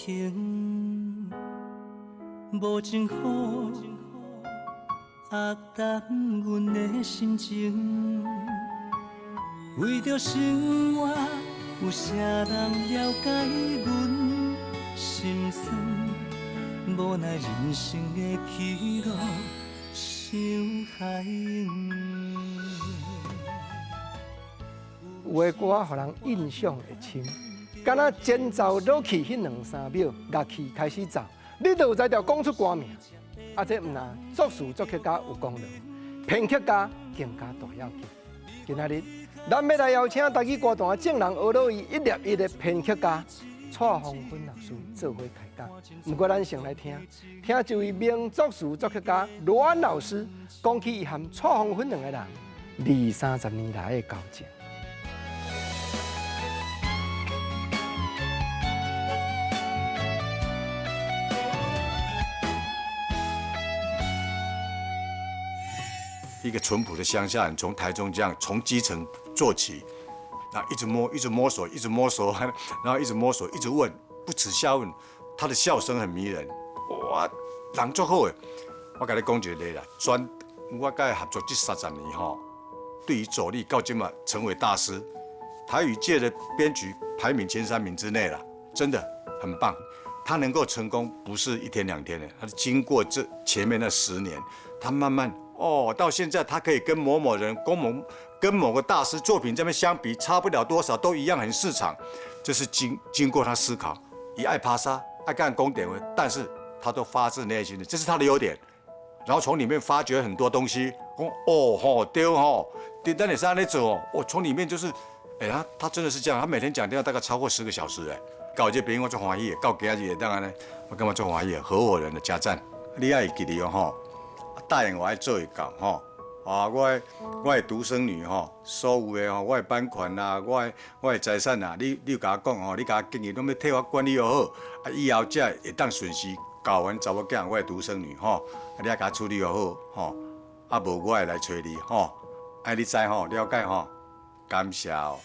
行，無情雨壓淡阮的心情。為著生活，有啥人了解阮心酸？無奈人生的起落傷海湧。有的歌予人印象會深，敢若前奏落去彼兩三秒，樂器開始奏，你就有才調講出歌名。啊，這毋但作詞作曲家有功勞，編曲家更加大要緊。今仔日，咱欲來邀請台語歌壇眾人學落伊一粒一的編曲家蔡芳芬老師做伙開講。毋過，咱先來聽聽這位名作詞作曲家羅安老師講起伊和蔡芳芬兩个人二三十年來的交情。一個淳樸的鄉下人，從台中這樣從基層做起，然後一直摸，一直摸索，一直摸索，然後一直摸索，一直問，不恥下問。他的笑聲很迷人，哇，人足好的。我共你講一個例啦，專我佮伊合作這30年吼，對於走力到這馬成為大師，台語界的編曲排名前三名之內啦，真的很棒。他能夠成功不是一天兩天的，他是經過這前面那10年，他慢慢。哦，到現在他可以跟某某人、跟某跟某個大師作品這邊相比，差不了多少，都一樣很市場。這是經過他思考，伊愛拍沙，愛共人講電話，但是他都發自內心的，這是他的優點。然後從裡面發掘很多東西，講哦吼對吼，對，但你是按呢做哦，我從裡面就是，哎，他真的是這樣，他每天講電話大概超過10個小時哎。到這邊我足歡喜的，到今日會當按呢，我感覺足歡喜的，合夥人的加讚，你愛會記得哦吼。答應我愛做會到吼，啊，我的獨生女吼，所有的吼，我的版權啊，我的財產啊，你有共我講吼，你共我建議，攏欲替我管理好好，啊，以後才會當順時教阮查某囝，我的獨生女吼，啊，你愛共我處理好好吼，啊，無我會來揣你吼，愛你知吼，了解吼，感謝哦。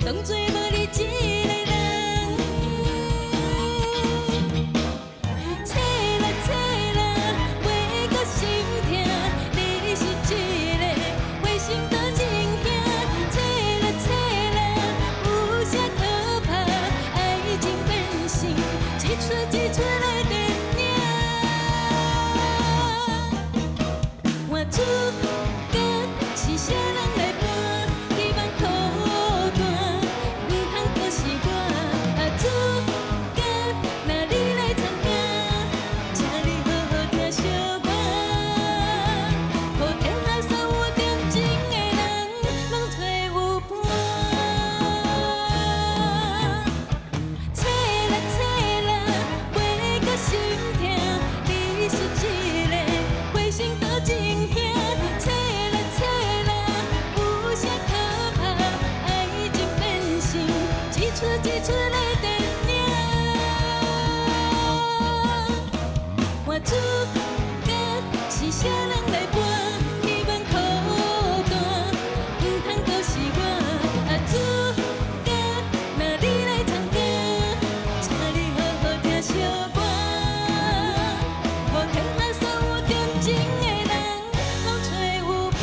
當作無你這個人。出一出的電影。換主角是啥人來扮？希望苦單，毋通閣是我。啊，主角若你來參加，請你好好聽小我。予天下所有鍾情的人，攏揣有伴。切啦切啦，袂閣心疼，你是一个花心多情兄。切啦切啦，有啥可怕？愛情變成一齣一齣的電影。換主角是啥人來扮？希望苦單，毋通閣是我。啊，主角若你來參加，請你好好聽小我。予天下所有鍾情的人，攏揣有伴。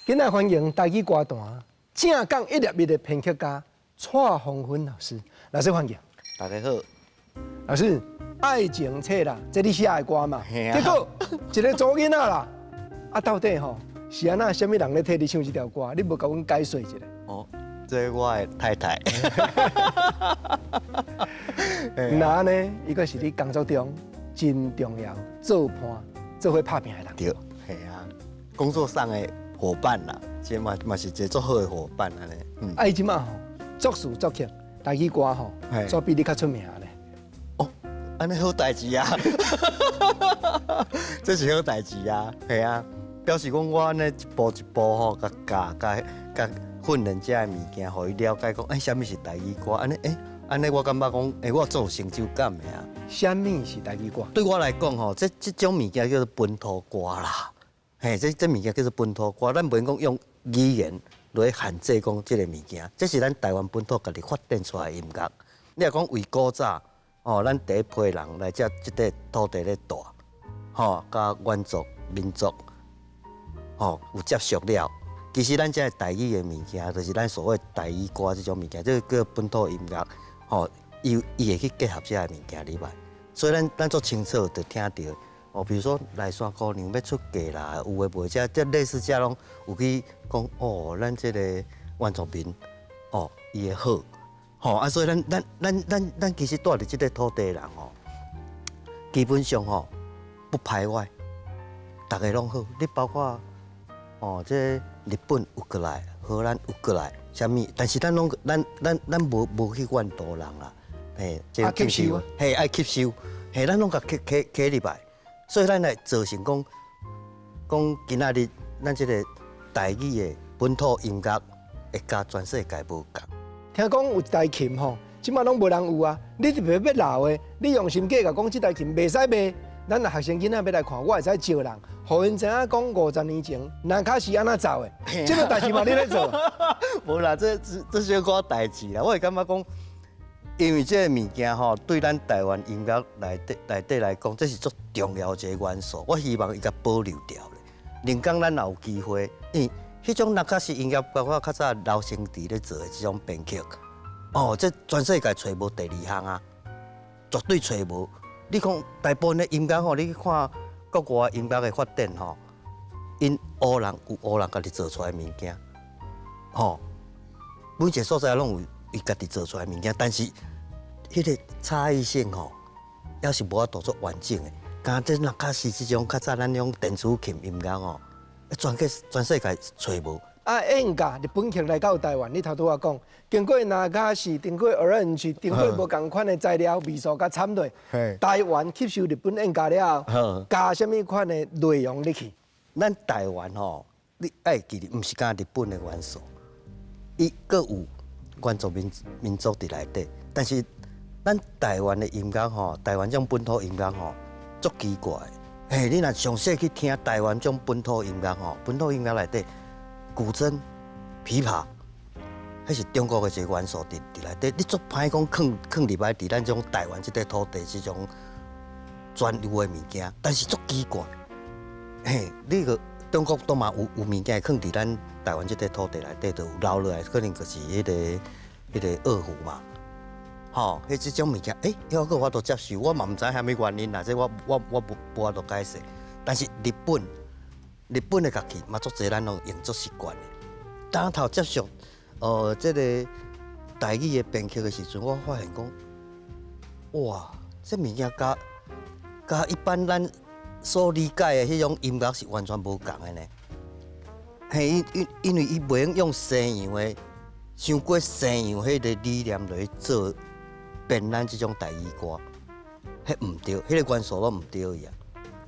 今仔歡迎台語歌壇正港一粒一的編曲家蔡芳芬老師，老師歡迎。大家好，老師，愛情冊啦，這你寫的歌嘛？嘿啊結果一個查某囡仔啦，啊到底吼是按怎？啥物人咧替你唱這條歌？你無共阮解說一下？哦，這是我的太太。那呢，伊閣是你工作中真重要做伴、做伙拍拚的人。對，係啊，工作上的夥伴啦，這嘛嘛是一個足好的夥伴按呢。嗯，啊，伊這馬吼作詞作曲，台語歌吼，煞比你較出名咧。哦，按呢好代誌啊，這是好代誌啊，係啊，表示講我按呢一步一步吼，共教共共訓練這个物件，予伊了解講，欸，啥物是台語歌？按呢，欸，按呢我感覺講，欸，我足有成就感的啊。啥物是台語歌？對我來講吼，這這種物件叫做本土歌啦。嘿，這這物件叫做本土歌，咱袂講用語言來限制講這个物件，這是咱台灣本土家己發展出來的音樂。你若講為古早，哦，咱第一批人來這這塊土地咧住，吼，佮原族民族，吼有接觸了。其實咱這个台語的物件，就是咱所謂台語歌這種物件，這个叫本土音樂，吼，伊伊會去結合這个物件入來，所以咱咱足清楚就聽著。哦，比如說內山姑娘欲出嫁啦，有的無這這類似這攏有去講哦，咱這个原住民，哦，伊的好，吼啊，所以咱咱咱咱咱其實住佇這個土地的人吼，基本上吼不排外，逐个攏好。你包括哦，這個日本有過來，荷蘭有過來，啥物？但是咱攏咱咱咱無無去怨妒人啦，嘿，這啊，吸收啊，嘿，愛吸收，嘿，咱攏共吸吸吸入來。所以咱來造成講講今仔日咱這個台語的本土音樂會佮全世界無仝。聽講有一台琴吼，這馬攏無人有啊！你特別欲留的，你用心計較講這台琴袂使賣。咱若學生囡仔欲來看，我會使招人，予𪜶知影講50年前那卡是按怎奏的。這個代誌嘛，你咧做？無啦，這這這小可代誌啦。我會感覺講，因為這個物件吼，對咱台灣音樂內底內底來講，這是足重要的一個元素。我希望伊共保留掉咧。寧講咱若有機會，因為彼種那卡西音樂，包括較早劉生治咧做的這種編曲，哦，這全世界揣無第二項啊，絕對揣無。你講大部分的音樂吼，你去看國外音樂的發展吼，𪜶烏人有烏人家己做出來的物件，吼，每一個所在攏有伊家己做出來的物件，但是彼個差異性吼，猶是無法度做完整的。敢這那卡西這種較早咱種電子琴音樂吼，全個全世界揣無。啊，演價日本曲來到台灣，你頭拄仔講，經過那卡西，經過 arrange，經過無仝款的材料、味素共摻落，台灣吸收日本演價了後，加啥物款的內容入去？咱台灣吼，你愛記得，毋是干焦日本的元素，伊閣有原住民民族佇內底，但是咱台灣的音樂吼，台灣這種本土音樂吼，足奇怪。嘿，你若詳細去聽台灣這種本土音樂吼，本土音樂內底，古箏、琵琶，彼是中國的一個元素佇佇內底。你足歹講囥囥入來佇咱這種台灣這塊土地這種專有的物件，但是足奇怪。嘿，你個中國都嘛有有物件會囥佇咱台灣這塊土地內底，就有留落來，可能就是彼個彼个二胡嘛，吼，彼這種物件，欸，抑閣有法度接受，我嘛毋知影啥物原因啦，這我無法度解釋。但是日本的樂器嘛足濟，咱攏用足習慣的。當頭接觸，這个台語的編曲的時陣，我發現講，哇，這物件佮一般咱所理解的彼種音樂是完全無仝的呢。嘿，因為伊袂用用西洋的，傷過西洋彼個理念來做編咱這種台語歌，彼毋對，彼個元素攏毋對去啊。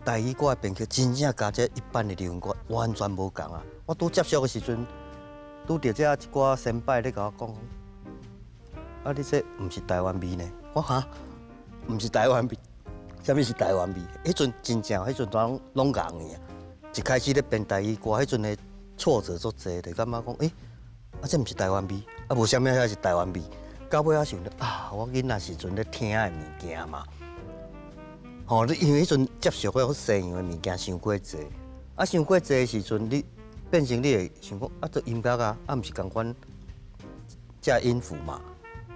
台語歌的編曲真正佮這一般的流行歌完全無仝啊！我拄接觸的時陣，拄著這一寡先輩咧共我講，啊，你這毋是台灣味呢？我哈，毋是台灣味，啥物是台灣味？彼陣真正，彼陣攏戇去啊！一開始咧編台語歌，彼陣的挫折足濟，就感覺講，欸，啊，這毋是台灣味，啊，無啥物遐是台灣味。到尾仔想著啊，我囡仔時陣咧聽的物件嘛，吼，你因為彼陣接觸過西洋的物件傷過濟，啊，傷過濟的時陣，你變成你會想講，啊，這音樂啊，啊，毋是仝款，這音符嘛，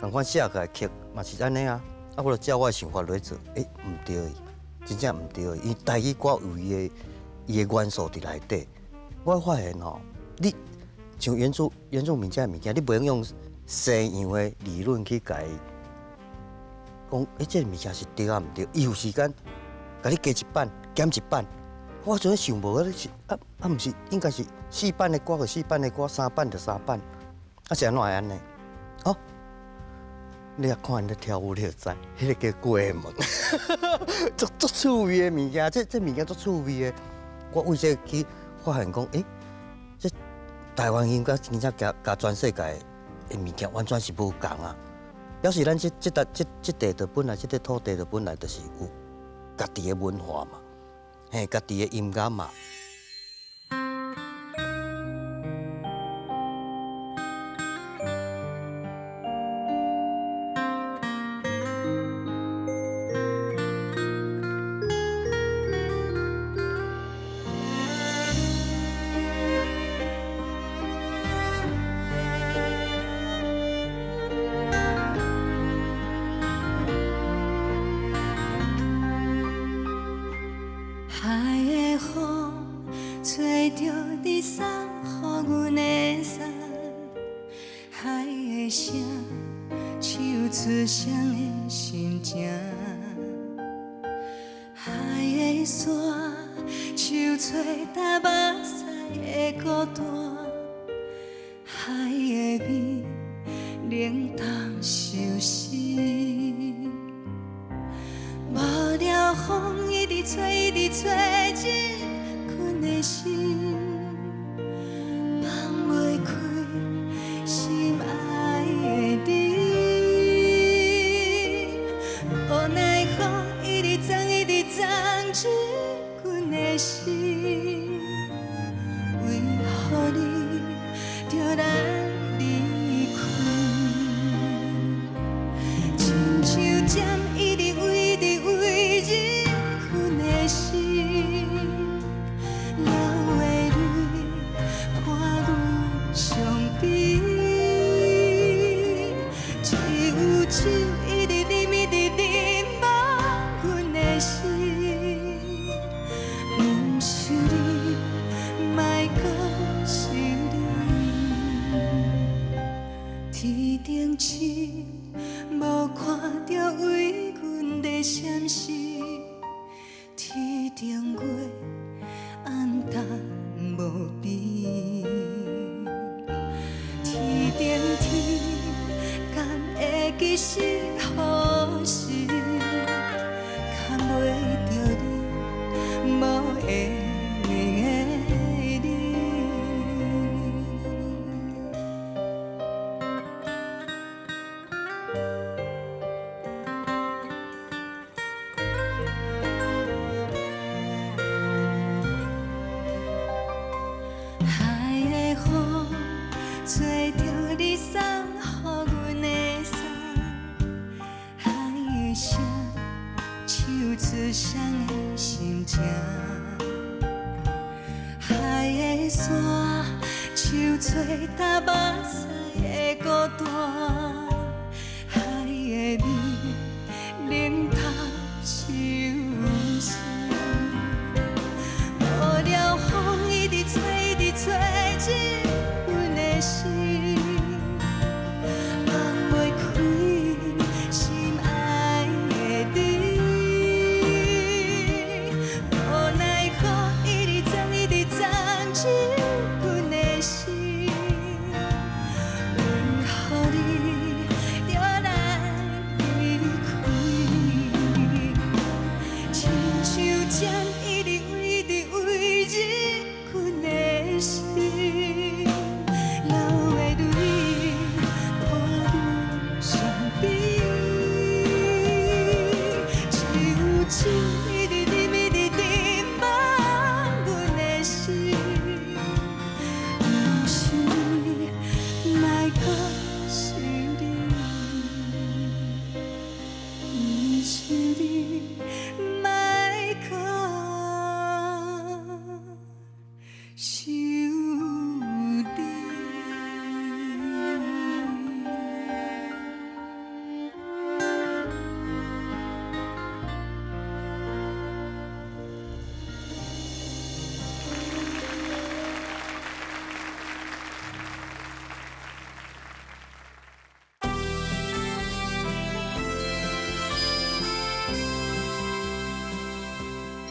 仝款寫起來曲嘛是按呢啊，啊，我就照我的想法來做，欸，毋對去，真正毋對去，因為台語歌有伊的元素佇內底。我發現吼，你像原住民這物件，你袂用用西洋的理論去共伊講，欸，這个物件是對啊毋對？伊有時間共你加一版、減一版，我陣想無啊，是啊啊，毋是應該是四版的歌就四版的歌，三版就三版，啊是按怎會按呢？哦，你若看𪜶咧跳舞，你就知，彼个叫過門，足趣味的物件，這物件足趣味的。我為這去發現講，欸，這台灣音樂真正佮全世界的物件完全是無仝啊！表示咱這這這這這地就本來這個土地就本來就是有家己的文化嘛，嘿，家己的音樂嘛。海的風吹著你送予阮的衫，海的聲唱出誰的心情，海的沙唱出干目屎的孤單，海的味冷淡相思。無聊風一直吹，一直吹，這阮的心放袂開，心愛的你。無奈風一直撞，一直撞，這阮的心，為何你著咱離開？親像針一直為直為人阮的心，流的淚伴阮傷悲。只有酒一直啉，一直啉，無阮的心。毋想你，莫閣想你。天頂星無看著為阮在閃爍，天頂月暗淡無邊。天頂天，敢會記是何時？牽袂著你，無緣的你。海的風吹著你送予阮的衫，海的聲唱出誰的心情，海的沙唱出干目屎的孤單。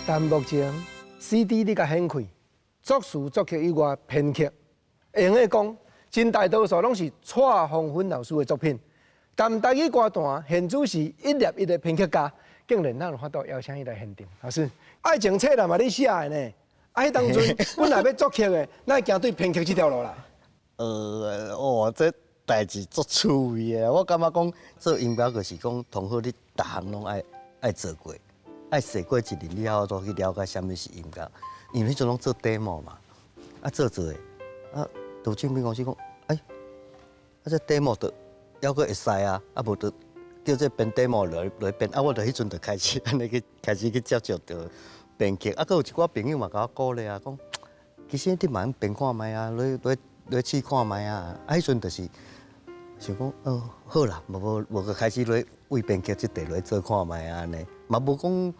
但目前 CD 你共掀開，作詞作曲以外編曲，會用得講，真大多數攏是蔡芳芬老師的作品。但台語歌壇現主時一粒一个編曲家，竟然咱有法度邀請伊來現場。老師，愛情冊啦嘛你寫的呢？啊，彼當陣本來欲作曲的，哪會行對編曲這條路來？哦，這代誌足趣味的。我感覺講做音樂就是講，通好你逐項攏愛做過，愛踅過一輪，你才有法度去了解啥物是音樂。因為彼陣攏做 demo 嘛，啊做做的，啊，就唱片公司講，欸，啊這 demo 就猶閣會使啊，啊無就叫這編 demo 來來編，啊我就彼陣就開始按呢去開始去接觸著編曲，啊，閣有一寡朋友嘛共我鼓勵啊，講其實你嘛通編看覓啊，來來來試看覓啊，啊彼陣就是想講，哦，好啦，無無無閣開始來為編曲這塊來做看覓啊按呢，嘛無講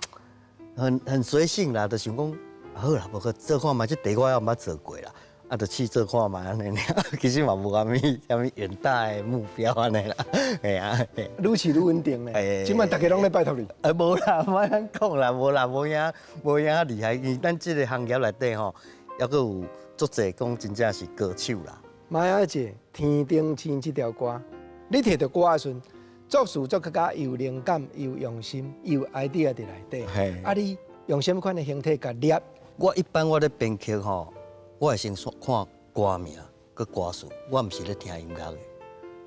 很隨性啦，就想講好啦，無閣做看覓，這塊我猶毋捌做過啦。啊，就試做看覓按呢爾，其實嘛無啥物啥物遠大的目標按呢啦，嘿啊，愈試愈穩定咧。這擺逐家攏咧拜託你。啊，無啦，莫按呢講啦，無啦，無影無影厲害，因為咱這個行業內底吼，猶閣有足濟講真正是高手啦。瑪雅姐，天頂星這條歌，你提著歌的時陣，作詞作曲家又靈感又用心又 idea 佇內底。啊，你用啥物款的形體共捏？我一般我咧編曲吼，我會先看歌名、佮歌詞，我毋是咧聽音樂的，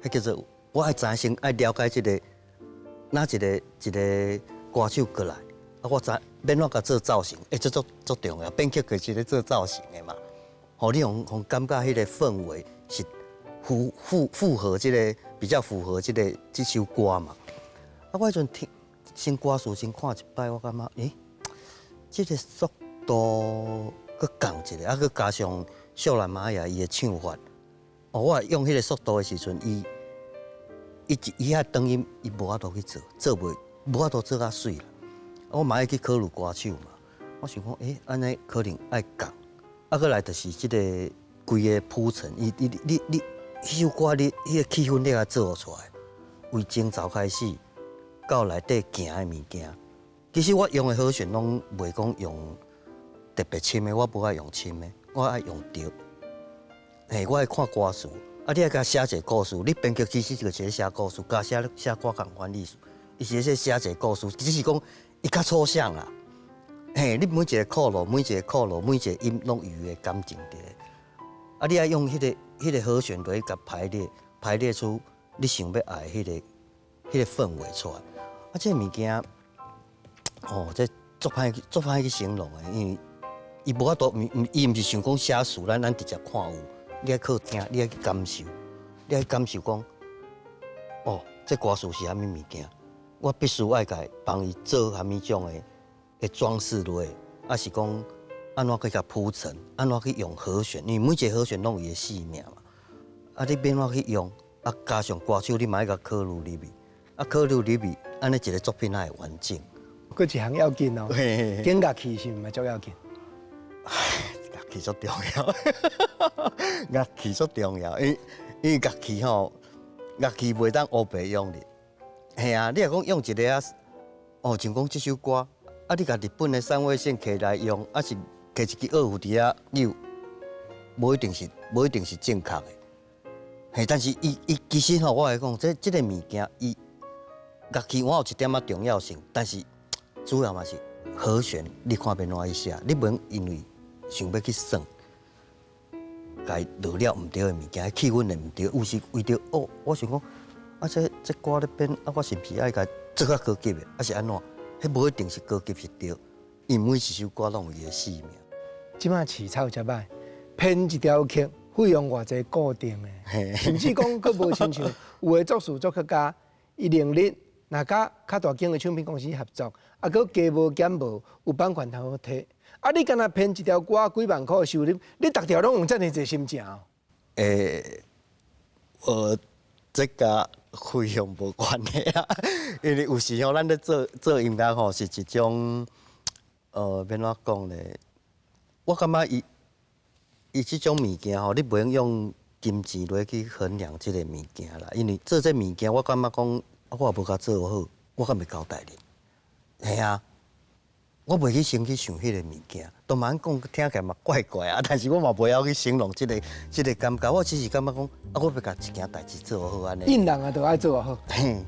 彼叫做我愛知影先愛了解這個，哪一個一個歌手過來，啊，我知欲按怎共做造型，欸，這足足重要。編曲就是咧做造型的嘛，予你予予感覺彼個氛圍是符合這個比較符合這個這首歌嘛。啊，我彼陣聽先歌詞先看一擺，我感覺，欸，這個速度閣仝一下，啊，閣加上秀蘭瑪雅伊的唱法，哦，我用彼個速度的時陣，伊伊伊遐長音伊無法度去做，做袂無法度做較媠啦。我嘛愛去考慮歌手嘛，我想講，欸，按呢可能愛仝，啊，閣來就是這個規個鋪陳，伊伊你你彼首歌你彼個氣氛你共做出來，為前奏開始到內底行的物件，其實我用的和弦攏袂講用特別深的，我無愛用深的，我愛用著。嘿，我愛看歌詞，啊，你愛共寫一個故事，你編曲其實就是咧寫故事，佮寫寫歌仝款意思，伊是咧寫一個故事，只是講伊較抽象啦。嘿，你每一個鼓鑼，每一個鼓鑼，每一個音攏有伊的感情佇咧。啊，你愛用彼個和弦來共排列，排列出你想欲愛的彼個氛圍出來。啊，這個物件，哦，這足歹去形容的，因為伊無法度，毋伊毋是想講寫詞，咱直接看有，你愛靠聽，你愛去感受，你愛感受講，哦，這歌詞是啥物物件，我必須愛共幫伊做啥物種的裝飾落，抑是講按怎去共鋪陳，按怎去用和弦，因為每一個和弦攏有伊的生命嘛。啊，你欲按怎去用，啊，加上歌手你嘛愛共考慮入去，啊，考慮入去，按呢一個作品才會完整。閣一項要緊哦，揀樂器是毋是足要緊？樂器足重要，樂器足重要，因為樂器吼，樂器袂當烏白用的。嘿啊，你若講用一个啊，哦，像講這首歌，啊，你共日本的三味線摕來用，啊是摕一支二胡佇遐扭，無一定是正確的。嘿，但是伊其實吼，我來講，這個物件，伊樂器我有一點仔重要性，但是主要嘛是和弦，你看欲按怎去寫，你袂因為想欲去算，共伊落了毋對的物件，氣氛會毋對，有時為著哦，我想講，啊這歌咧編，啊我是毋是愛共做較高級的，抑是按怎？彼無一定是高級是對，因為每一首歌攏有伊的生命。這擺市場遮歹，編一條曲費用偌濟固定的，甚至講閣無親像有的作詞作曲家，伊能力若佮較大間的唱片公司合作，啊，閣加無減無有版權通好提。啊，你干焦編一條歌幾萬箍的收入，你逐條攏用遮爾濟心情哦？欸，這佮費用無關係啊，因為有時候咱咧做做音樂吼，是一種，欲按怎講咧？我感覺伊這種物件吼，你袂用用金錢來去衡量這個物件啦。因為做這物件，我感覺講，我也無共做好，我敢會交代你？嘿啊，我袂去先去想彼个物件，當然講聽起來嘛怪怪啊，但是我嘛袂曉去形容這個感覺，我只是感覺講，啊，我欲共一件代誌做好按呢。應人啊，都愛做好。嘿，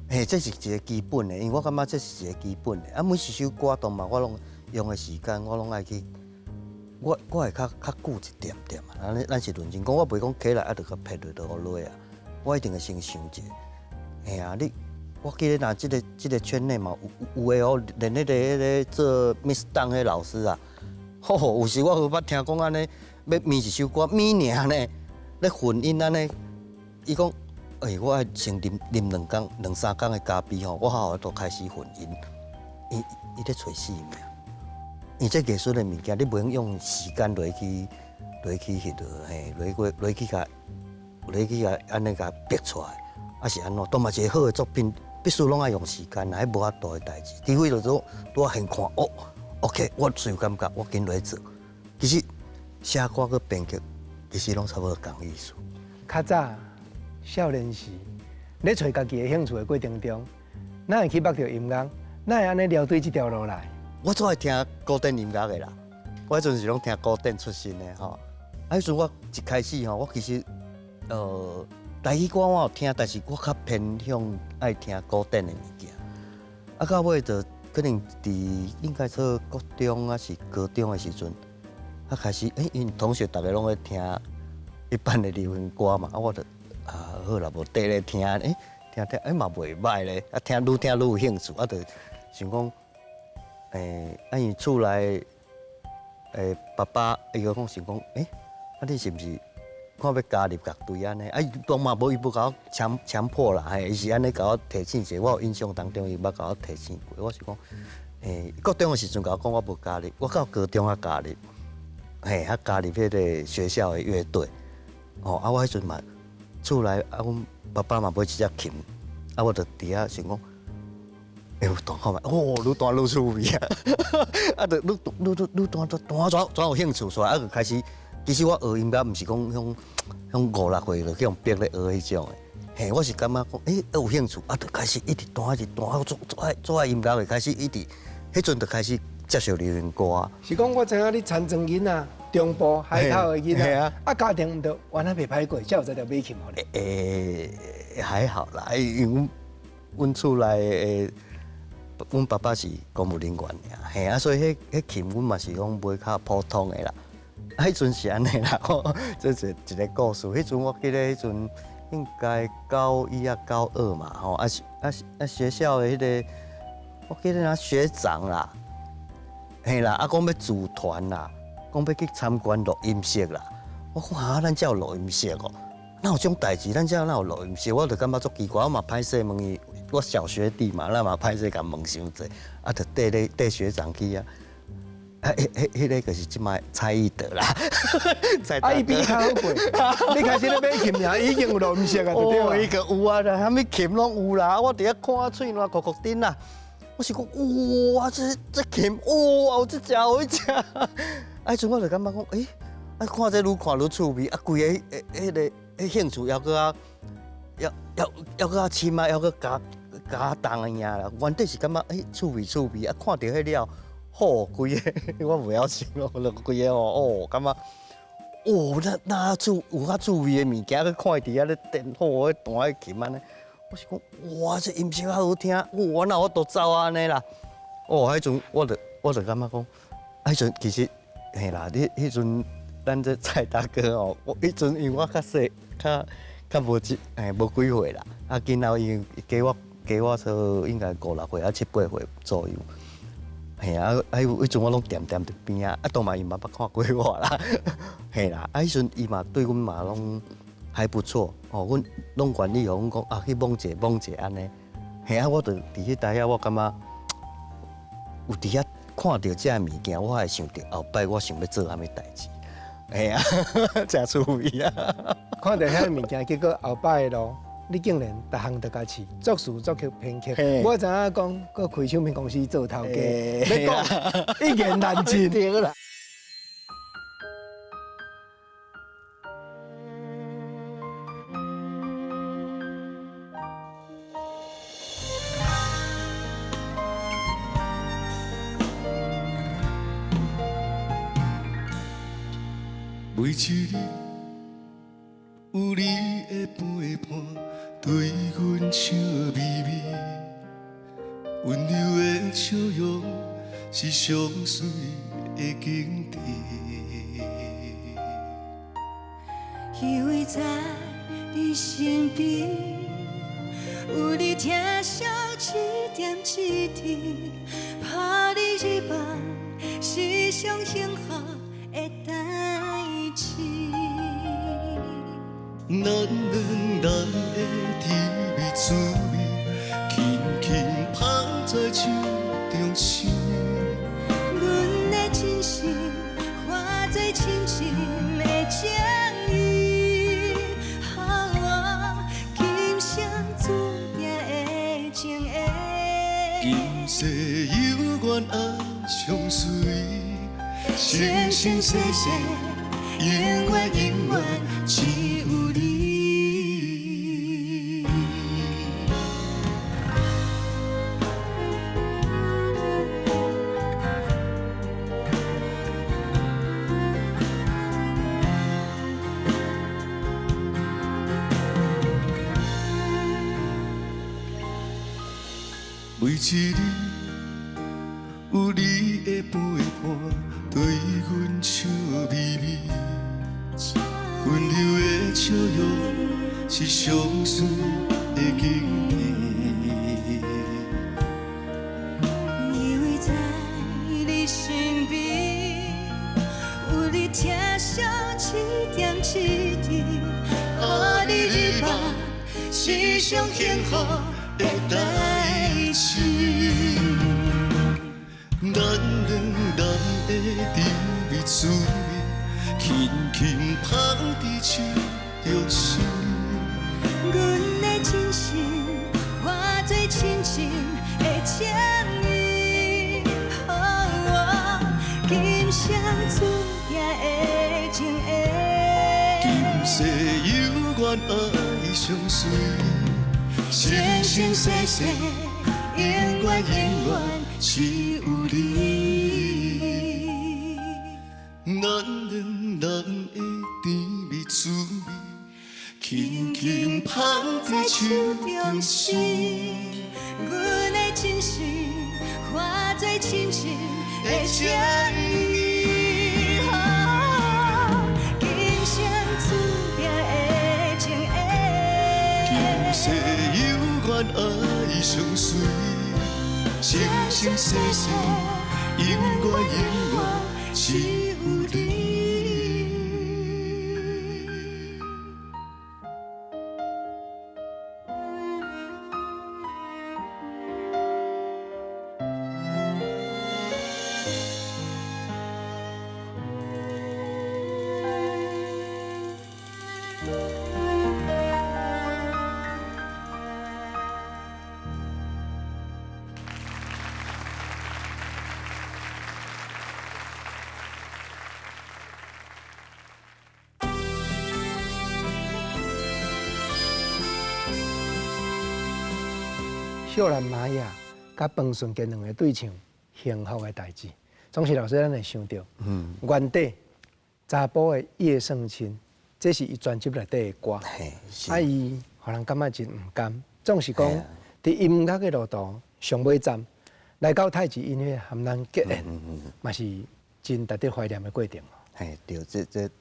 嘿，這是一個基本的，因為我感覺這是一個基本的。啊，每一首歌當嘛，我攏用的時間，我攏愛去，我會較久一點點啊。咱是認真講，我袂講起來啊，就共撇落就予落啊。我一定會先想一下。嘿啊，你。我記得若這個圈內嘛，有的哦，連彼個做 mix down 彼老師啊，吼，有時我有捌聽講按呢，欲編一首歌，編爾呢，咧混音按呢，伊講，欸，我愛先啉2工、兩三工的咖啡吼，我才有法度開始混音。伊咧揣死命，伊這藝術的物件，你袂用用時間來去彼落，嘿，來去共按呢共逼出來，抑是按怎？都嘛一個好的作品。必須攏愛用時間啦，彼無法度的代誌。除非就是講，拄仔現看，哦，OK，我最有感覺，我緊落去做。其實寫歌佮編曲，其實攏差不多仝意思。較早少年時，咧揣家己的興趣的過程中，哪會去捌著音樂？哪會按呢寮對這條路來？我最愛聽古典音樂的啦。我彼陣是攏聽古典出身的吼。啊，彼陣我一開始吼，我其實台語歌我有聽，但是我較偏向愛聽古典的物件。啊，到尾就可能佇應該說國中抑是高中的時陣，啊開始，欸，𪜶同學逐家攏咧聽一般的流行歌嘛，啊，我就啊好啦，無綴咧聽，欸，聽聽，欸嘛袂䆀咧，啊聽愈聽愈有興趣，啊就想講，欸，啊𪜶厝內，欸，爸爸伊就講想講，欸，啊你是毋是？看欲加入樂隊按呢，啊伊當嘛無伊無共我強迫啦，嘿，伊是按呢共我提醒者。我有印象當中，伊捌共我提醒過。我是講，欸，國中的時陣共我講我無加入，我到高中才加入，嘿，才加入彼個學校的樂隊。哦，啊，我彼陣嘛，厝內啊，阮爸爸嘛買一隻琴，啊，我就佇遐想講，欸，有彈看覓，哦，愈彈愈趣味啊，啊，就愈愈愈愈彈，彈怎怎有興趣出來，啊，就開始。其實我學音樂毋是講向向五六歲就去予逼咧學彼種的，嘿，我是感覺講，欸，有興趣，啊，就開始一直彈，一直彈，我做愛音樂，就開始一直，彼陣就開始接受流行歌。是講我知影你田莊囡仔，中部海口的囡仔，啊，家庭毋著原來袂歹過，才有才調買琴予你。欸，還好啦，因為阮厝內的，阮爸爸是公務人員爾，嘿啊，所以彼琴阮嘛是講買較普通的啦。啊，彼陣是按呢啦，這是一個故事。彼陣我記得，彼陣應該高一抑高二嘛，吼，啊啊啊學校的彼個，我記得那學長啦，嘿啦，啊講欲組團啦，講欲去參觀錄音室啦。我講哈，咱遮有錄音室哦，哪有這種代誌？咱遮哪有錄音室？我就感覺足奇怪，我嘛歹勢問伊，我小學弟嘛，咱嘛歹勢共問傷濟，啊，就綴咧綴學長去啊。啊，彼個就是這擺蔡益德啦。啊，伊比較好過。你開始咧買琴爾，已經有錄音室啊，對對？伊個有啊啦，啥物琴攏有啦。我佇遐看喙瀾酷酷頂啦。我是講，哇，這琴，哇，有這隻有彼隻。啊，彼陣我就感覺講，欸，啊，看這愈看愈趣味，啊，規个彼個彼興趣猶閣較，猶閣較深啊，猶閣加重的爾啦。原底是感覺，欸，趣味趣味，啊，看著彼了。好，規个我袂曉形容，就規個哦，感覺，哦，那有較趣味的物件，閣看伊佇遐咧電好，咧彈彼琴按呢，我是講，哇，這音色較好聽，我哪有法度走按呢啦？哦，彼陣我就感覺講，彼陣其實嘿啦，你彼陣咱這蔡大哥哦，我彼陣因為我較細，較無這嘿無幾歲啦，啊，今後伊加我說應該五六歲抑七八歲左右。嘿啊，啊，彼陣我攏恬恬佇邊仔，啊，當嘛伊嘛捌看過我啦，嘿啦，啊，彼陣伊嘛對阮嘛攏還不錯，哦，阮攏願意予阮講啊去摸者摸者按呢，嘿啊，我就佇彼當遐，我感覺有佇遐看著這个物件，我會想著後擺我想欲做啥物代誌，嘿啊，誠趣味啊！看著遐个物件，結果後擺的路，你竟然逐項都共試，作詞作曲編曲。我知影講，閣開唱片公司做頭家，欲講一言難盡。對啦。一日有你的陪伴，對阮笑眯眯，溫柔的笑容是上水的景致。依偎在你身邊，有你疼惜一點一滴，抱你入夢是上幸福的代誌。咱兩人的甜蜜滋味，輕輕捧在手中心。阮的真心化作深深的情意，今生注定的情緣。今世猶原愛相隨，生生世世，永遠永遠只有你。每一日有你的陪伴，對阮笑眯眯，溫柔的笑容是上水的景致。依偎在你身邊，有你疼惜一點一滴，予你入夢是上幸福的代誌。咱兩人的甜蜜滋味，輕輕捧佇手中心。阮的真心化作深深的情意，今生注定的情緣。今世猶原愛相隨，生生世世，永遠永遠只有你。咱兩人的甜蜜滋味，輕輕捧在手中心。阮的真心化作深深的情意，今生注定的情緣。今世猶原愛相隨，生生世世，永遠永遠只有你。少年瑪雅佮彭順堅兩个對唱幸福的代誌，總是老師咱會想著，原底查埔的葉聖親，這是伊專輯內底的歌，啊伊予人感覺真毋甘，總是講佇音樂的路途上尾站來到太極音樂和咱結緣，嘛是真值得懷念的過程。嘿，對，這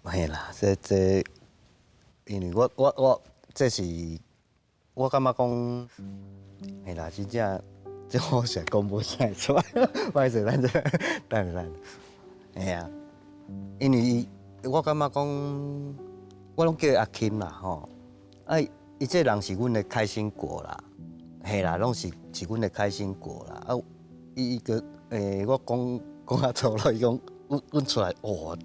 嘿啦，這，因為我這是。我感覺講，嘿啦，真正，這我實在講無啥會出來，歹勢，咱這等下，嘿啊，因為伊，我感覺講，我攏叫伊阿金啦，吼，啊，伊這人是阮的開心果啦，嘿啦，攏是阮的開心果啦，啊，伊伊閣，我講講較粗魯，伊講，阮出來，哇，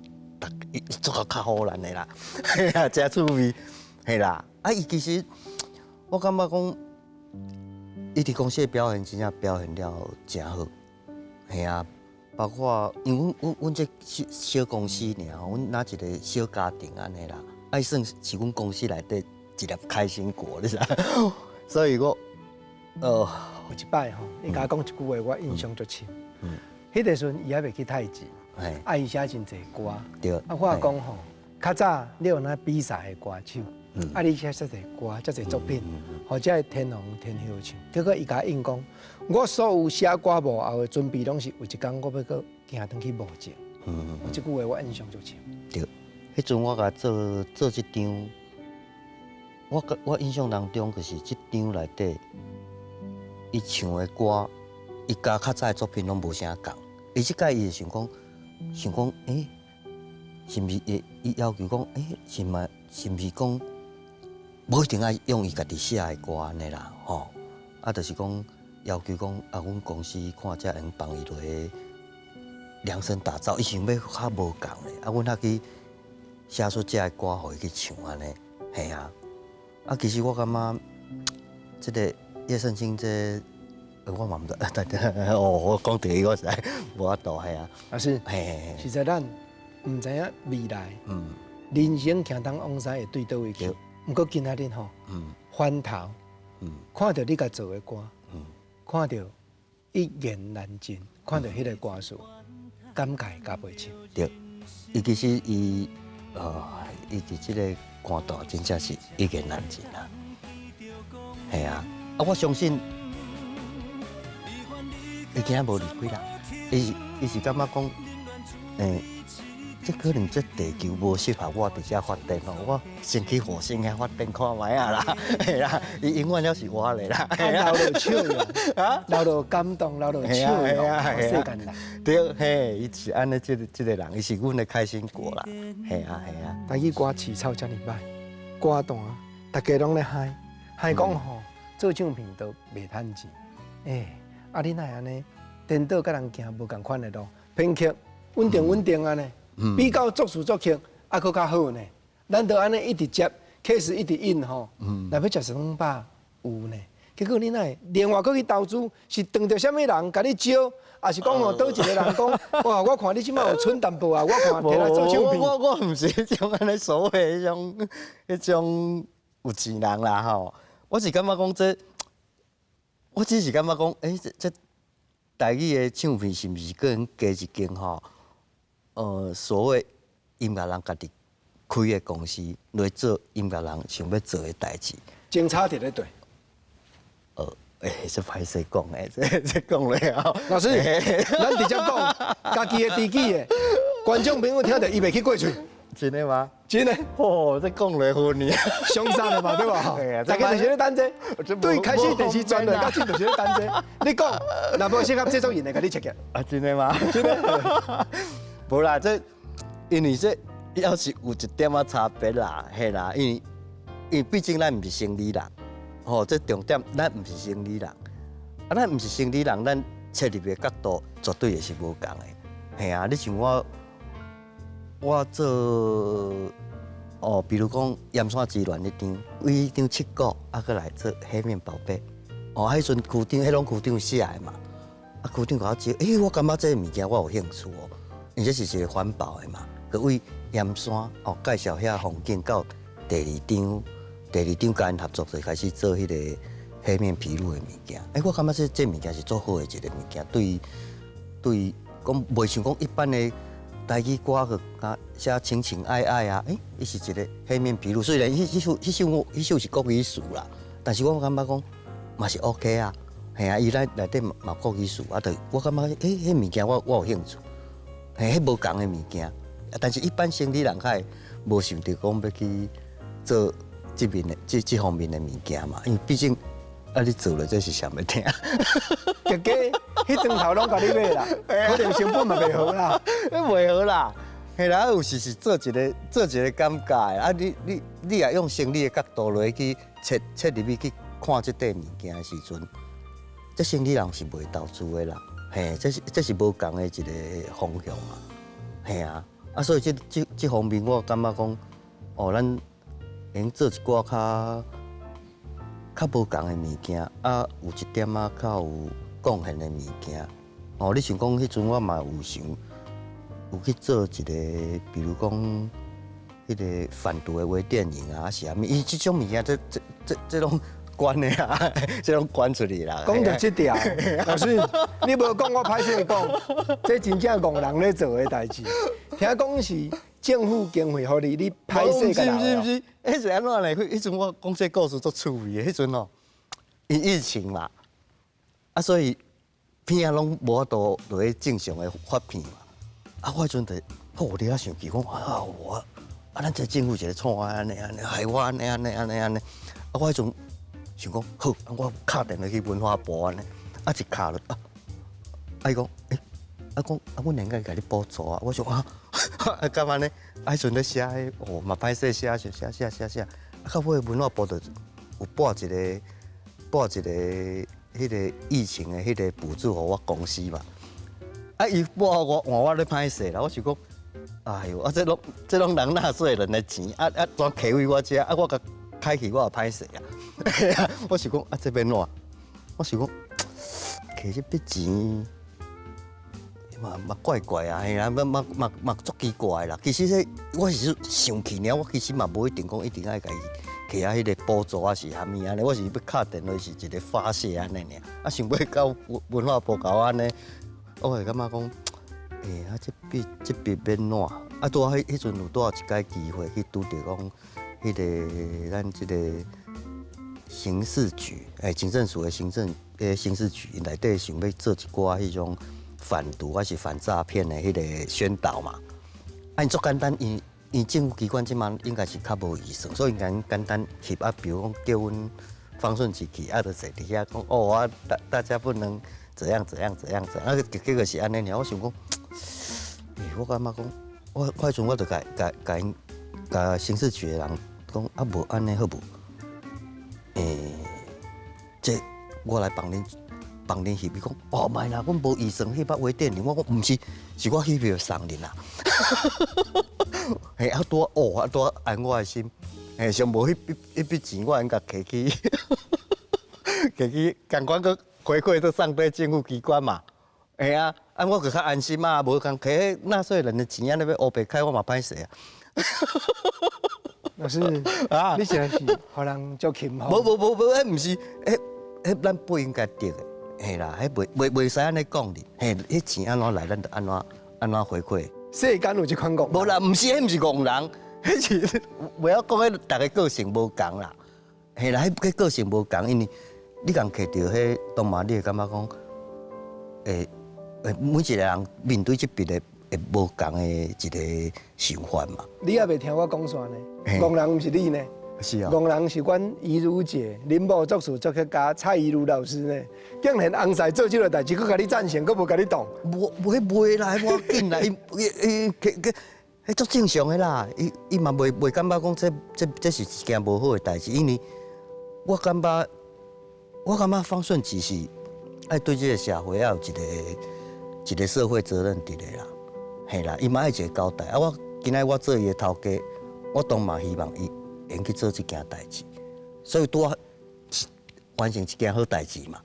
逐伊足夠較唬爛的啦，嘿啊，誠趣味，嘿啦，啊，伊其實。我感覺講，伊佇公司的表現真正表現了誠好，嘿啊，包括因為阮這小小公司爾，阮若一個小家庭按呢啦，啊，伊算是阮公司內底一粒開心果，你知？所以我，有一擺吼，伊共我講一句話，我印象足深。彼個時陣伊猶未去太極，啊，伊寫真濟歌。對。啊，我講吼，較早你有那比賽的歌手，啊，你寫遮濟歌，遮濟作品，予這个天王天后唱，結果伊共應講，我所有寫歌幕後的準備，攏是有一工我欲閣行轉去墓前。這句話我印象足深。對，彼陣我共做做這張，我印象當中就是這張內底，伊唱的歌，伊佮較早的作品攏無啥仝。伊這擺伊會想講，想講，欸，是毋是伊伊要求講，欸，是毋是毋是講，無一定愛用伊家己寫的歌按呢啦，吼。啊，就是講要求講，啊，阮公司看才會用幫伊落去量身打造，伊想欲較無仝的，啊，阮才去寫出這个歌，予伊去唱按呢，嘿啊。啊，其實我感覺，這个葉盛清這個，我嘛毋知，哦，我講著伊我實在無法度，嘿啊。老師，嘿，實在咱毋知影未來，人生行東往西會對佗位去。毋過今仔日吼，翻頭，看著你共做的歌，看著一言難盡，看著彼个歌詞，感慨加倍深。對，伊其實伊，伊佇這个歌壇真正是一言難盡啊。係啊，啊，我相信伊今仔無離開啦，伊是感覺講，這可能這地球無適合我佇遮發展哦，我先去火星遐發展看覓仔啦，嘿啦，伊永遠猶是活咧啦，流落笑容，啊，流落感動，流落笑容，世間人。對，嘿，伊是按呢，這个人，伊是阮的開心果啦，嘿啊嘿啊。台語歌飼草遮爾歹，歌壇大家攏咧嗨，嗨講吼，做唱片都袂趁錢，欸，啊你哪會按呢？顛倒佮人行無仝款的路，編曲穩定穩定按呢，比較作詞作曲猶閣較好呢。咱都按呢一直接，case 一直印吼，若欲食200有呢。結果你哪會另外閣去投資，是撞著啥物人共你招，抑是講吼佗一个人講，哇！我看你這擺有蠢淡薄啊，我看提來做唱片。我毋是彼種按呢所謂彼種彼種有錢人啦吼，我是感覺講這，我只是感覺講，欸，這台語的唱片是毋是閣用加一間吼？所謂音樂人家己開的公司來做音樂人想欲做的代誌。偵查佇咧對。欸，這歹勢講的，這講了後。老師，咱直接講，家己的知己的觀眾朋友聽著，伊袂去過喙。真的嗎？真的。哦，這講落昏去。傷殺了嘛，對吧？大家就是咧等這個，對，開始電視轉來到這就是咧等這個。你講，若無適合製作人會共你切結。啊，真的嗎？真的。無啦，這因為這猶是有一點仔差別啦，嘿啦，因為畢竟咱毋是生理人，吼，這重點，咱毋是生理人，啊，咱毋是生理人，咱切入的角度絕對會是無仝的，嘿啊，你像我，我做哦，比如講《鹽山之戀》彼張，為彼張七股，啊，閣來做黑面寶貝，哦，彼陣區長，彼攏區長寫的嘛，啊，區長共我招，欸，我感覺這个物件我有興趣哦。因為這是一个環保的嘛，閣為鹽山哦介紹遐風景到第二張，第二張共𪜶合作就開始做彼个黑面琵鷺的物件。欸，我感覺這物件是足好的一个物件，對對，講袂像講一般的台語歌，閣敢寫情情愛愛啊，欸，伊是一个黑面琵鷺。雖然彼首是國語詞啦，但是我感覺講嘛是 OK 啊，嘿啊，伊內內底嘛國語詞啊，就我感覺欸，彼物件我有興趣。嘿，彼無仝的物件，但是一般生理人較會無想著講欲去做這面的這方面的物件嘛，因為畢竟啊，你做了這是啥物聽？結果彼磚頭攏共你買啦，可能成本嘛袂好啦，袂好啦。嘿啦，有時是做一个感覺的啊！你若用生理的角度來去切入去去看這塊物件的時陣，這生理人是袂投資的啦。嘿，這是無仝的一个方向啊。嘿啊，啊，所以這方面我感覺講，哦，咱會用做一寡較無仝的物件，啊，有一點仔較有貢獻的物件。哦，你像講彼陣我嘛有想，有去做一个，比如講彼个販毒的微電影啊，是啥物？伊這種物件，這攏捐的啊，這攏捐出去啦。講著這條，老師，你無講我歹勢講，這真正戇人咧做的代誌。聽講是政府經費予你，你歹勢共毋是毋是，彼是按怎咧？彼陣我講這故事足趣味的，彼陣哦，因疫情嘛，啊所以片仔攏無法度落去正常的發片嘛。啊，我彼陣就，我佇遐想起講啊，我啊，咱這政府一個創啊，按呢按呢，害我按呢按呢按呢按呢。啊，我彼陣想講好，我敲電話去文化部按呢，啊一敲落啊，啊伊講，欸，啊講啊，阮應該共你補助啊。我想啊，啊幹嘛呢？啊彼陣咧寫彼，哦嘛歹勢寫，就寫寫寫寫，啊到尾文化部就有撥一個撥一個彼個疫情的彼個補助予我公司嘛。啊伊撥予我，換我咧歹勢啦。我想講，哎喲，啊這攏這攏人納稅人的錢，啊啊怎提去我遮？啊我共開去我也歹勢啊。我想講，啊這欲按怎？我想講，提這筆錢嘛嘛怪怪啊，嘿啊，嘛嘛嘛嘛足奇怪啦。其實這我是想起爾，我其實嘛無一定講一定愛共伊提啊彼個補助啊是啥物按呢，我是欲敲電話是一個發洩按呢爾。啊想欲到文化部共我按呢，我會感覺講，欸，啊這筆這筆欲按怎？啊拄仔彼彼陣有拄仔一擺機會去拄著講，彼個咱這個刑事局，欸，警政署的行政欸刑事局內底想欲做一寡彼種反毒還是反詐騙的彼個宣導嘛。啊，𪜶足簡單，因因政府機關這馬應該是較無預算，所以𪜶簡單翕啊，比如講叫阮方順吉去，啊，就坐佇遐講，哦，啊大大家不能怎樣怎樣怎樣怎樣，啊，結果是按呢爾。我想講，欸，我感覺講，我我彼陣我就共共共𪜶共刑事局的人講，啊無按呢好無？欸，這我來幫恁幫恁翕，伊講，哦，莫啦，阮無預算翕啊微電影。我講毋是，是我翕票送恁啦。嘿，啊拄仔哦，啊拄仔安我的心，嘿，上無彼筆彼筆錢，我會共提去，提去，仝款閣回饋都送予政府機關嘛。嘿啊，啊我閣較安心啊，無共提納稅人的錢按呢欲烏白開，我嘛歹勢啊。老師，啊，你實在是予人足钦佩。無無無無，彼毋是，彼彼咱不應該得的，嘿啦，彼袂袂袂使按呢講哩，嘿，彼錢按怎來，咱就按怎按怎回饋。世間有這款戇。無啦，毋是，彼毋是戇人，彼是袂曉講，彼逐个個性無仝啦，嘿啦，彼個性無仝，因為你共摕著彼當嘛，你會感覺講，會會每一個人面對這筆的會無仝的一個想法嘛。你猶未聽我講煞呢？戇人毋是你呢？是啊。戇人是阮怡如姐，林某作詞作曲家蔡怡如老師呢，竟然翁婿做這個代誌，閣共你贊成，閣無共你擋。無無彼袂啦，彼無要緊啦，伊伊伊伊彼足正常的啦，伊伊嘛袂袂感覺講這這這是一件無好的代誌，因為我感覺我感覺方順吉是愛對這個社會愛有一個一個社會責任佇咧啦，嘿啦，伊嘛愛一個交代。啊，我今仔我做伊的頭家，我當嘛希望伊會去做這件代誌，所以拄仔完成一件好代誌嘛。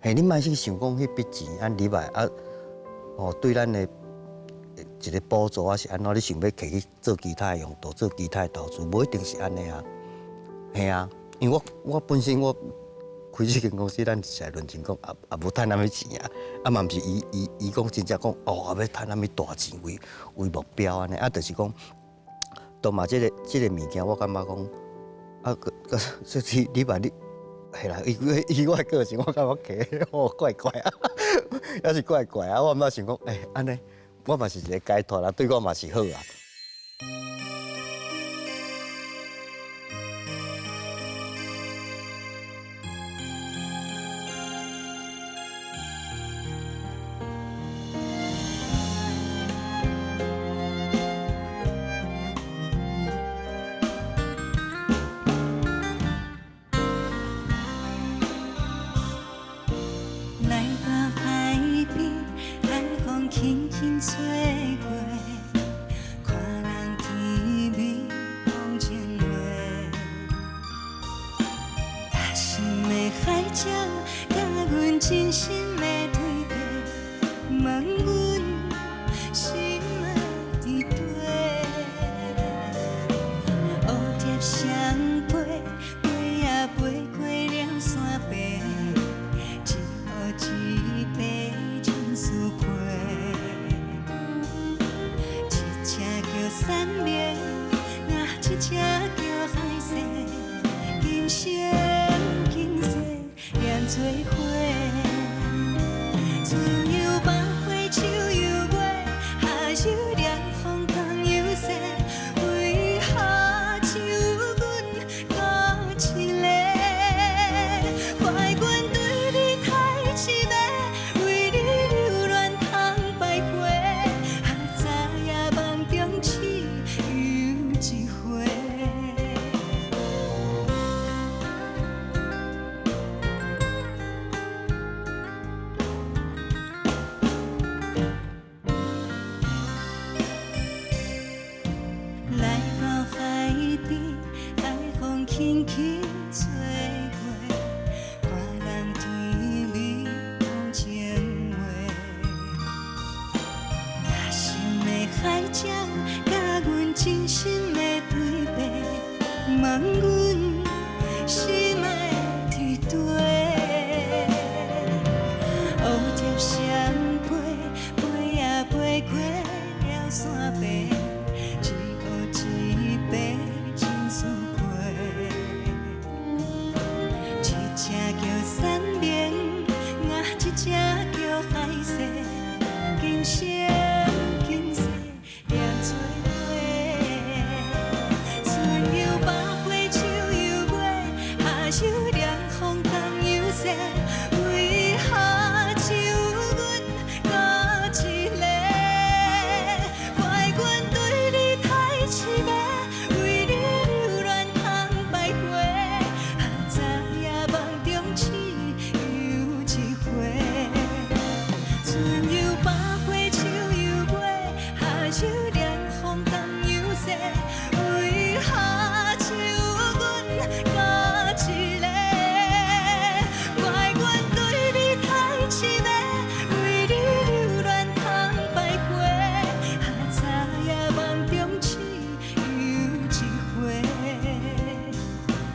嘿，你莫去想講彼筆錢按入來啊，哦，對咱的一個補助啊是按怎？你想欲提去做其他的用途，做其他的投資，無一定是按呢啊。嘿啊，因為我我本身我開這間公司，咱是來論盡講，也也無趁啥物錢啊，啊嘛毋是伊伊伊講真正講，哦，欲趁啥物大錢為為目標按呢，啊，就是講，當嘛這個這個物件，我感覺講，啊，閣閣說你你把你，嘿啦，伊伊我的個性，我感覺提哦怪怪啊，猶是怪怪啊，我毋捌想講，欸，按呢，我嘛是一個解脫啦，對我嘛是好啊。來到海邊，海風輕輕吹過，看人甜蜜講情話。大心的海鸟，佮阮真心的對話，問阮心愛佇佗。蝴蝶相飛，飛啊飛過了歲做伙。春有百花，秋有月，夏有凉风，冬有雪，为何只有阮孤一个？怪阮对你太痴迷，为你留恋通徘徊，哈知影梦中试又一回。来到海边，海风轻轻吹过，看人甜蜜讲情话。野心的海鸟，佮阮真心的对白，望阮心爱伫对。蝴蝶双飞，飞呀飞过了山白，一乌一白真思过。一只叫山明，啊，一只叫海誓，今生今世念做伙。春有百花，秋有月，夏有凉风，冬有雪，为何只有阮孤一个？怪阮对你太痴迷，为你留恋通徘徊，哈知影梦中试又一回。春有百花，秋有月，夏有凉风，冬有雪，为何只有阮孤一个？怪阮对你太痴迷，为你留恋通徘徊，哈知影梦中试又一回。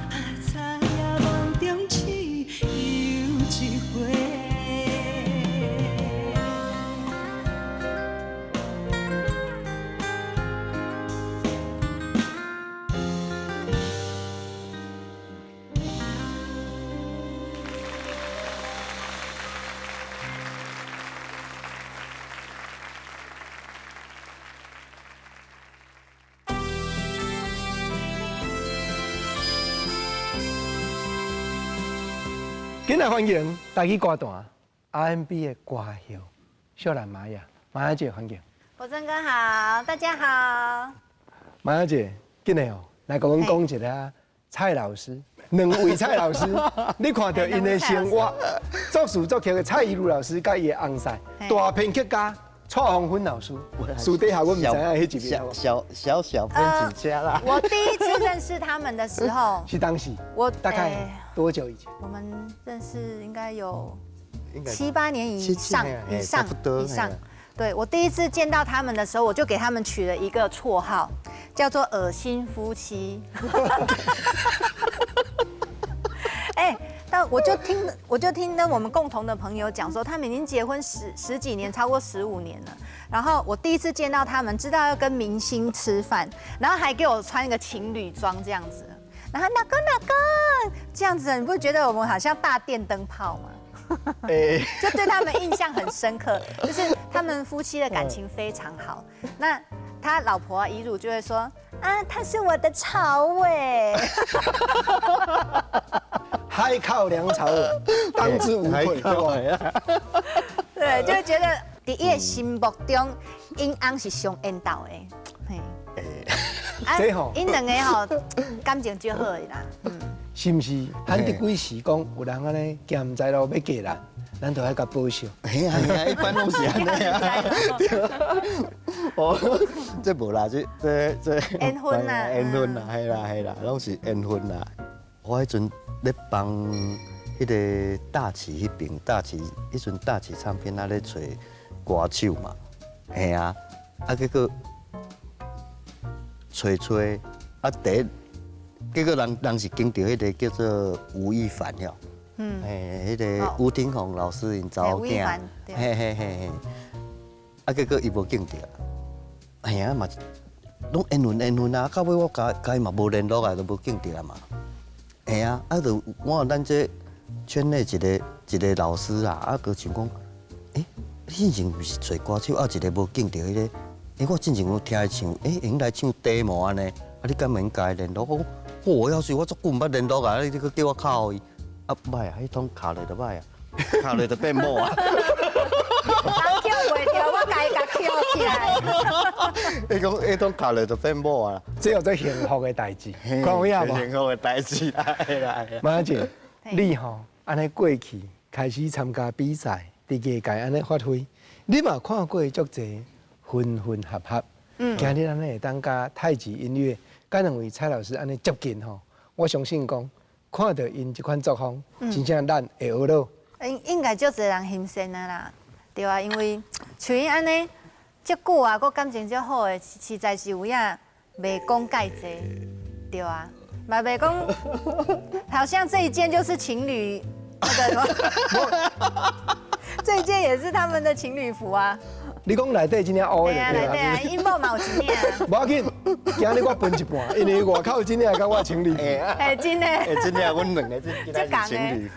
哈知影梦中试又一回。今日欢迎台语歌坛 R&B 的歌后小兰玛雅，玛雅姐欢迎。国正哥好，大家好。玛雅姐，今日哦，来共阮讲一下蔡老师，两位蔡老师，你看著𪜶的生活，作词作曲的蔡宜如老师佮伊的翁婿，大编曲家蔡宏芬老师，私底下我毋知影彼一面。小小小编曲家啦。我第一次认识他们的时候，是当时，我大概多久以前？我们认识应该有7、8年以上，以上，以上。对，我第一次见到他们的时候，我就给他们取了一个绰号，叫做“恶心夫妻”。哎，但我就听到我们共同的朋友讲说，他们已经结婚十几年，超过15年了。然后我第一次见到他们，知道要跟明星吃饭，然后还给我穿一个情侣装这样子。然后老公老公这样子，你不觉得我们好像大电灯泡吗？就对他们印象很深刻，就是他们夫妻的感情非常好。那他老婆怡汝就会说：“啊，他是我的朝伟。”海靠梁朝伟，当之无愧，对吧？对，就会觉得在伊的心目中，𪜶翁是上缘投的。嘿，啊，𪜶两个吼感情最好的啦。嗯，是毋是？咱伫几时讲有人按呢行毋知路欲嫁人，咱就爱共保守。嘿啊嘿啊，一般拢是按呢啊。哦，这无啦，这这这缘分啦，缘分啦，嘿啦嘿啦，拢是缘分啦。我彼阵咧帮彼个大旗彼边，大旗彼阵大旗唱片啊咧揣歌手嘛，嘿啊，啊结果揣揣啊第一，结果人人是经著彼个叫做吴亦凡哟，嗯，嘿，彼个吴廷鸿老师𪜶查某囝，嘿嘿嘿嘿，啊结果伊无拣著，嘿啊嘛，拢缘分缘分啊，到尾我共伊嘛无联络啊，都无拣著啊嘛。嘿啊，啊就我咱这圈內一個一個老師啦，啊，閣想講，欸，你進前毋是揣歌手，啊，一個無見著彼個，欸，我進前有聽伊唱，欸，會用來唱 demo 按呢，啊，你敢免共伊聯絡？我講，哦，夭壽，我足久毋捌聯絡啊，你閣叫我敲伊，啊，歹啊，彼通敲落就歹啊，敲落就變某啊。人叫袂著，我共伊共抾起來。伊講，彼通敲落就變某啊。這叫做幸福的代誌，看有影無？幸福的代誌啦，會啦。馬姐，你吼按呢過去開始參加比賽，佇藝界按呢發揮，你嘛看過足濟分分合合。今日按呢會當佮太極音樂，佮兩位蔡老師按呢接近吼，我相信講看著𪜶這款作風，真正咱會學到。應應該足濟人欣羨的啦，對啊，因為像𪜶按呢，遮久啊，閣感情遮好的，實在是有影袂講蓋濟，對啊，嘛袂講，好像這一件就是情侶那個什麼，這一件也是他們的情侶服啊。你講內底這領烏的對啊，內底啊，𪜶某嘛有一領。無要緊，今日我分一半，因為外口這領佮我情侶服。欸，真的。欸，真的，阮兩個這這是情侶服。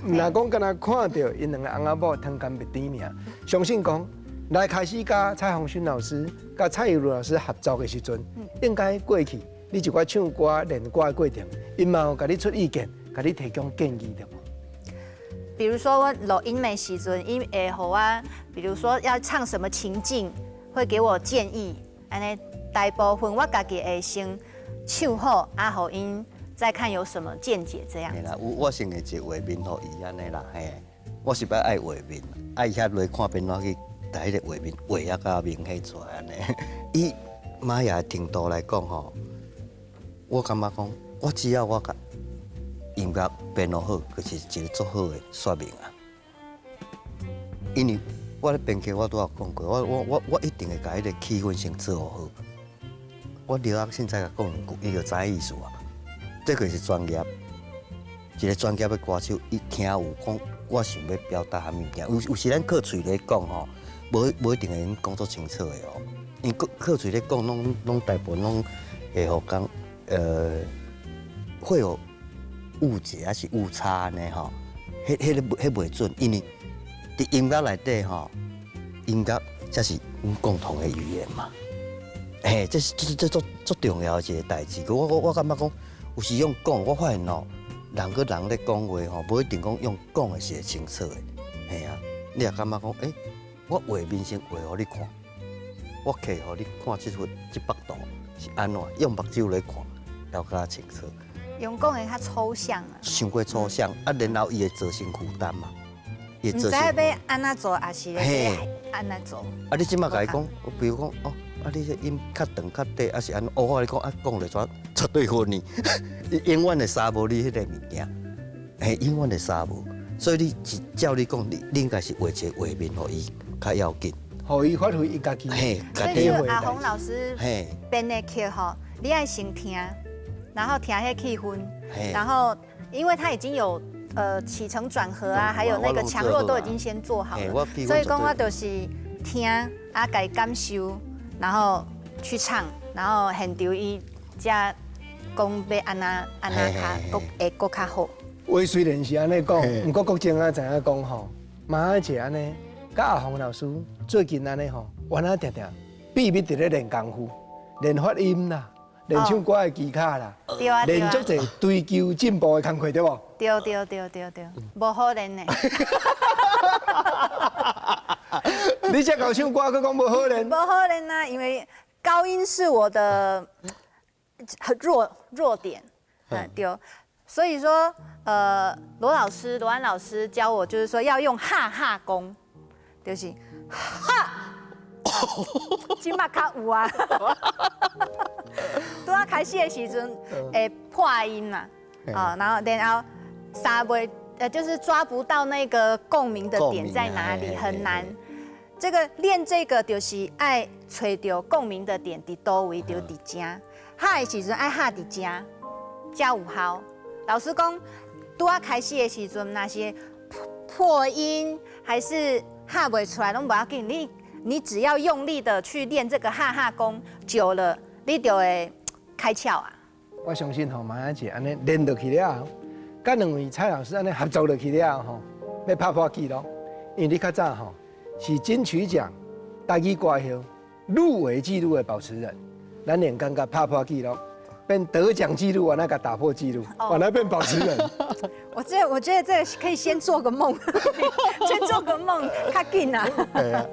毋若講敢若看著𪜶兩個翁仔某糖甘蜜甜爾，相信講來開始佮蔡鴻勳老師、佮蔡宜如老師合作的時陣，應該過去你一寡唱歌練歌的過程，𪜶嘛有共你出意見，共你提供建議對無？比如說我錄音的時陣，𪜶會予我，比如說要唱什麼情境，會給我建議。按呢大部分我家己會先唱好，啊，予𪜶再看有什麼見解這樣子。啦，我先會一個畫面予伊按呢啦，嘿，我是愛愛畫面，愛遐落看變怎去，共彼個畫面畫啊較明顯出來按呢。以瑪雅的程度來講吼，我感覺講，我只要我共音樂編落好，就是一個足好的說明啊。因為我咧編曲，我拄仔有講過，我我我我一定會共彼個氣氛先做好。我劉亞現在共講兩句，伊就知意思啊。這個是專業，一個專業的歌手，伊聽有講，我想欲表達啥物物件。有有時咱靠喙咧講吼，無無一定會用講足清楚的哦。因為靠靠喙咧講，攏攏大部分攏會予講，會有誤解還是誤差按呢吼。彼彼个彼袂準，因為佇音樂內底吼，音樂才是阮共同的語言嘛。嘿，這是這這足足重要的一個代誌。我我我感覺講，有時用講，我發現哦，人佮人咧講話吼，無一定講用講的是會清楚的。嘿啊，你若感覺講，欸，我畫面先畫予你看，我揢予你看這幅這幅圖是按怎，用目睭來看，了較清楚。用講的較抽象啊。傷過抽象，啊，然後伊會造成負擔嘛。毋知欲按怎做，抑是欲按怎做？啊，你這馬共伊講，比如講，哦，啊，你這音較長較短，抑是按怎？哦，我共你講，啊，講落怎絕對分呢？伊永遠會捎無你彼個物件，嘿，永遠會捎無。所以你是照你講，你你應該是畫一個畫面予伊較要緊，予伊發揮伊家己。嘿，所以就阿鴻老師編的曲吼，你愛先聽，然後聽彼氣氛，然後因為他已經有起承轉合啊，還有那個強弱都已經先做好了，所以講我就是聽啊，共感受，然後去唱，然後現場伊才講欲按怎按怎較閣會閣較好。話雖然是按呢講，毋過國政也知影講吼，馬姐按呢，佮阿鴻老師最近按呢吼，原來定定秘密佇咧練功夫，練發音啦，練唱歌的技巧啦，練足濟追求進步的工課，對無？對對對對對，無好練的。你這夠唱歌，閣講無好練？無好練啊，因為高音是我的弱弱點，嗯對。所以說，羅老師、羅安老師教我，就是說要用哈哈功，就是哈，這馬較有啊。拄仔開始的時陣會破音嘛，啊，然後然後三袂，就是抓不到那個共鳴的點在哪裡，很難。這個練這個就是愛揣著共鳴的點佇佗位，就佇遮，哈的時陣愛哈佇遮，才有效。老師講，拄仔開始的時陣，若是破音還是哈袂出來，攏無要緊。你你只要用力的去練這個哈哈功，久了你就會開竅啊。我相信吼，馬雅姐按呢練落去了後，佮兩位蔡老師按呢合作落去了吼，欲拍破紀錄，因為你較早吼是金曲獎台語歌后入圍紀錄的保持人，咱連感覺拍破紀錄，變得獎紀錄，原來共打破紀錄，原來變保持人。我覺得這個可以先做個夢，先做個夢，較緊啊。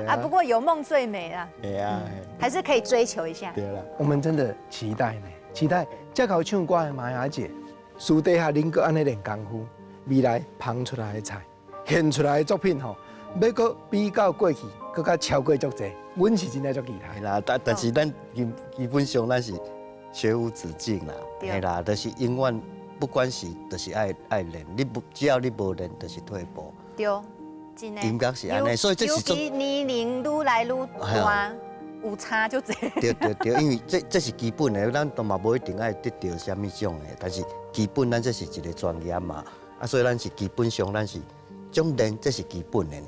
啊，不過有夢最美啦。對啊，還是可以追求一下。對啦，我們真的期待呢，期待這𠢕唱歌的瑪雅姐，私底下恁閣按呢練功夫，未來捧出來的菜，獻出來的作品吼，欲閣比較過去，閣較超過足濟，阮是真正足期待。啦，但是咱基本上咱是學無止境啦，嘿啦，就是永遠不管是就是愛練，你不只要你無練，就是退步。對，真的。音樂是按呢，所以這是尤其年齡愈來愈大，有差就濟。對對對，因為這是基本的，咱都嘛無一定愛得著啥物獎的，但是基本咱這是一個專業嘛，啊，所以咱是基本上咱是種練，這是基本的爾。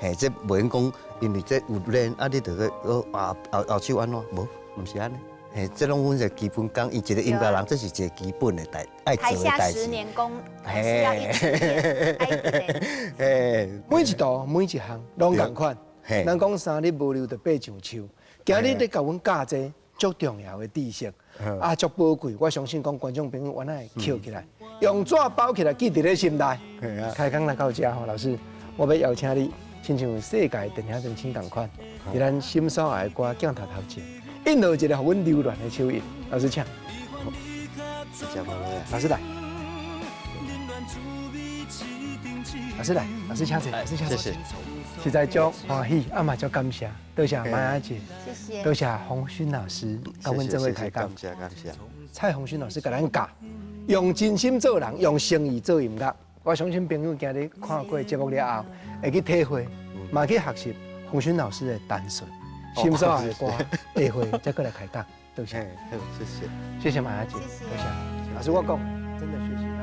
嘿，這袂用講，因為這有練啊，你就去啊後手按怎？無，毋是按呢。嘿，這攏阮是基本功，伊一個音樂人，這是一個基本的代愛做的代誌。台下十年功，還是要一直練，愛一直練。嘿，每一道每一項攏仝款。人講三日無溜就爬上樹。今日你共阮教這足重要的知識，啊，足寶貴。我相信講觀眾朋友原來會抾起來，用紙包起來記佇咧心內。開講來到這吼，老師，我欲邀請你，親像世界電影明星仝款，佇咱心所愛的歌鏡頭頭前，印落一个予阮留戀的手印。老師請。老師來。老師來，老師請坐，老師請坐。謝謝。實在足歡喜，啊嘛足感謝，多謝瑪雅姐，謝謝，多謝鴻勳老師，佮阮做伙開講。感謝感謝。蔡鴻勳老師共咱教，用真心做人，用誠意做音樂。我相信朋友今日看過節目了後，會去體會，嘛去學習鴻勳老師的單純，心所愛的歌，下回再閣來開講。多謝，謝謝，謝謝瑪雅姐，多謝。老師我講，真的謝謝。